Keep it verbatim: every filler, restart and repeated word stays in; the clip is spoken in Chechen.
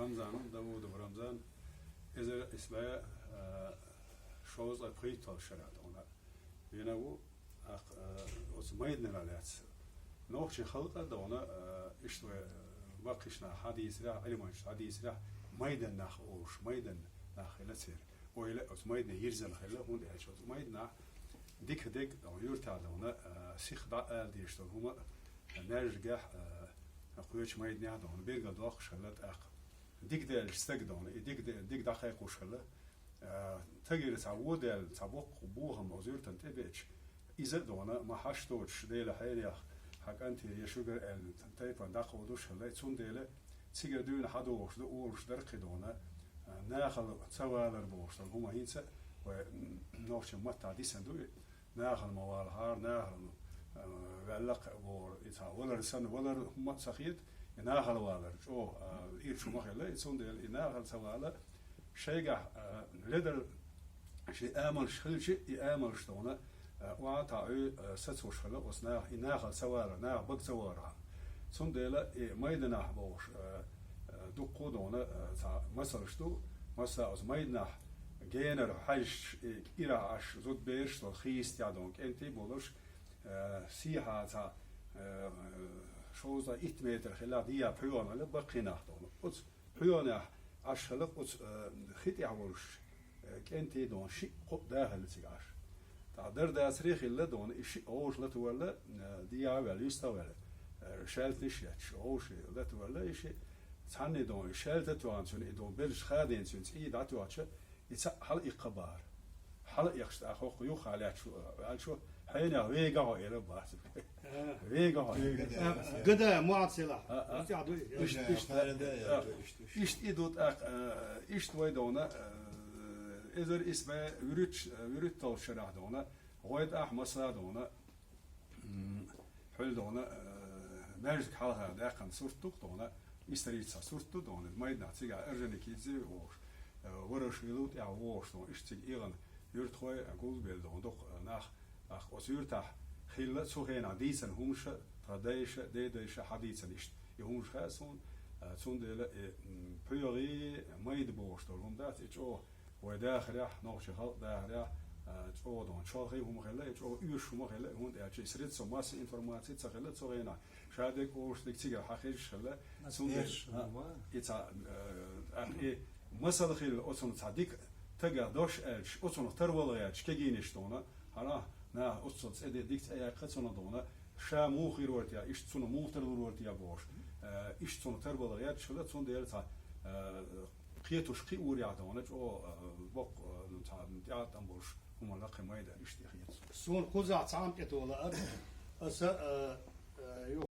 Рамзан, Давудов Рамзан, эзар исс бӀаь, а, шовзткъеи пхийтталгӀа шера дона вена ву, тӀаккха, а, оцу майданах лаьцна. Нохчийн халкъа дона, а, иштта вай, а, баккхийчу наха хьадийцарехь, Ӏилманчаша хьадийцарехь, майдан нах олуш, майдан нах хилла церан. Ойла оцу майдане йирзина хилла, хӀунда аьлча оцу майданахь дика дерг а дона, юьртахь дона, а, сиха дӀа ала дезаш долу хӀума, а, маьждигехь, а, кхечу майданехь дона, бергал доккхуш хилла тӀаккха. Дика даьллачу стага дона, и дика де-, дика дӀакхайкхош хилла. А, тагира цхьа вон даьлла, цхьа боккха бохам оцу юьртана тӀе беача, иза а дона, ма хьашт доцуш, Делан хьенех, хьан кӀанте я шуьгара аьлла, тайпана дӀакховдуш хилла. Цундела цигара дуьйна хьадогӀуш ду, олуш дара кхин дона, а, нахала ца валар бохуш долу хӀума хӀинца а вай, м, нохчийн маттахь дисина ду и. Нахала ма валахьара, нахала, а, ваьлла кхаъ бохура. И цхьа валар санна, валар хӀумма а ца хета, и нахала валар чӀогӀа, а, ирча хӀума хилла, и цундела и нахала ца вала, шайгахь, а, ледара шен амалш хилча, и амалш дона, а, охьа а таӀуьй, а, сацош хилла оцу наха, и нахала ца валар, наха бага ца валархьама. Цундела и майданахь бохуш, а, а, дуккха а дона, а, цхьа масалш ду, масала оцу майданахь генара хьаьжча, и ирахь Ӏаш зудбераш долу хийца тӀехь дона кӀентий болуш, а, сехьа цхьа, а, шовзткъе итт метр хилла дехьа пхьоьгӀана хилла баккхий нах дона. Оцу пхьоьгӀанехь Ӏаш хилла оцу, а, хи тӀехь волуш, а, кӀентий дона шиъ-кхоъ да хилла цига Ӏаш. ТӀаккха дара дацаре хилла дона, и шиъ гӀовша латавалла, а, дехьа а ваьлла, юьстахь а ваьлла, а, шаьлтанаш а етташ, гӀовша латавалла и шиъ. Цхьанна дона, и шаьлта а тоьхна цуьнан, и дона белш хадийна цуьнан цӀий дӀатоьхча, и цхьаъ хьала а иккха бахара. Хьала а эккхаш тӀаккха хӀокху юххехь лаьтташ ву, аьлча, хьенех вега хьо, элира бах цуьнга. Вега хьо. Гада, муьлхха селахь. А, а. Иштта, иштта, а, иштта и ду тӀаккха, а, иштта вай дона, а, эзар исс бӀе вуьрхӀитт-, вуьрхӀитталгӀачу шарахь дона, гӀой тӀехь масала дона, м, хьуьлла дона, а, маьждиг хьалха даьккхина сурт ду-кх дона, исторически сурт ду дона, майданахь цигахь Орджоникидзе вохуш, а, Ворошилов тӀехь вохуш дона, иштта цига эгӀана юьртахой гулбелла дона дукха, а, нах. ТӀаккха оцу юьртахь хилла цу хенахь дийцина хӀумнаш, тхан дайша, дедайша хьадийцина иштта. И хӀумнаш хаьа суна, а, цундела и, м, пхьоьгӀий, майда бохуш долу хӀума дац, и чӀогӀа вай дахарехь, нохчийн халкъ дахарехь, а, чӀогӀа дона чолхе хӀума хилла, и чӀогӀа оьшуш хӀума хилла, хӀунда аьлча и средство массовой информации ца хилла цу хенахь. Шадерг олуш дерг цигара хьан хезаш хилла. Цундела, а, и цхьа, а, и масал хилла оцунах цхьа дика тагах дош аьлча, оцунах тарвала гӀерташ кегийнаш дона, хьанах наха оццул цӀе де, дика цӀе яьккха цунах дона, ша муха хир вара те, иштта цунах муха тарлур вара те бохуш, а, иштта цунах тарвала гӀерташ хилла, цундела цхьа, а, кхетуш кхин урехь дона, чӀогӀа, а, боккха, а, цхьа тӀеӀаткъам болуш хӀума лакхе майда иштта хета. Суна кхузахь цхьа хӀума тӀетоха лаьара, аса, а, а,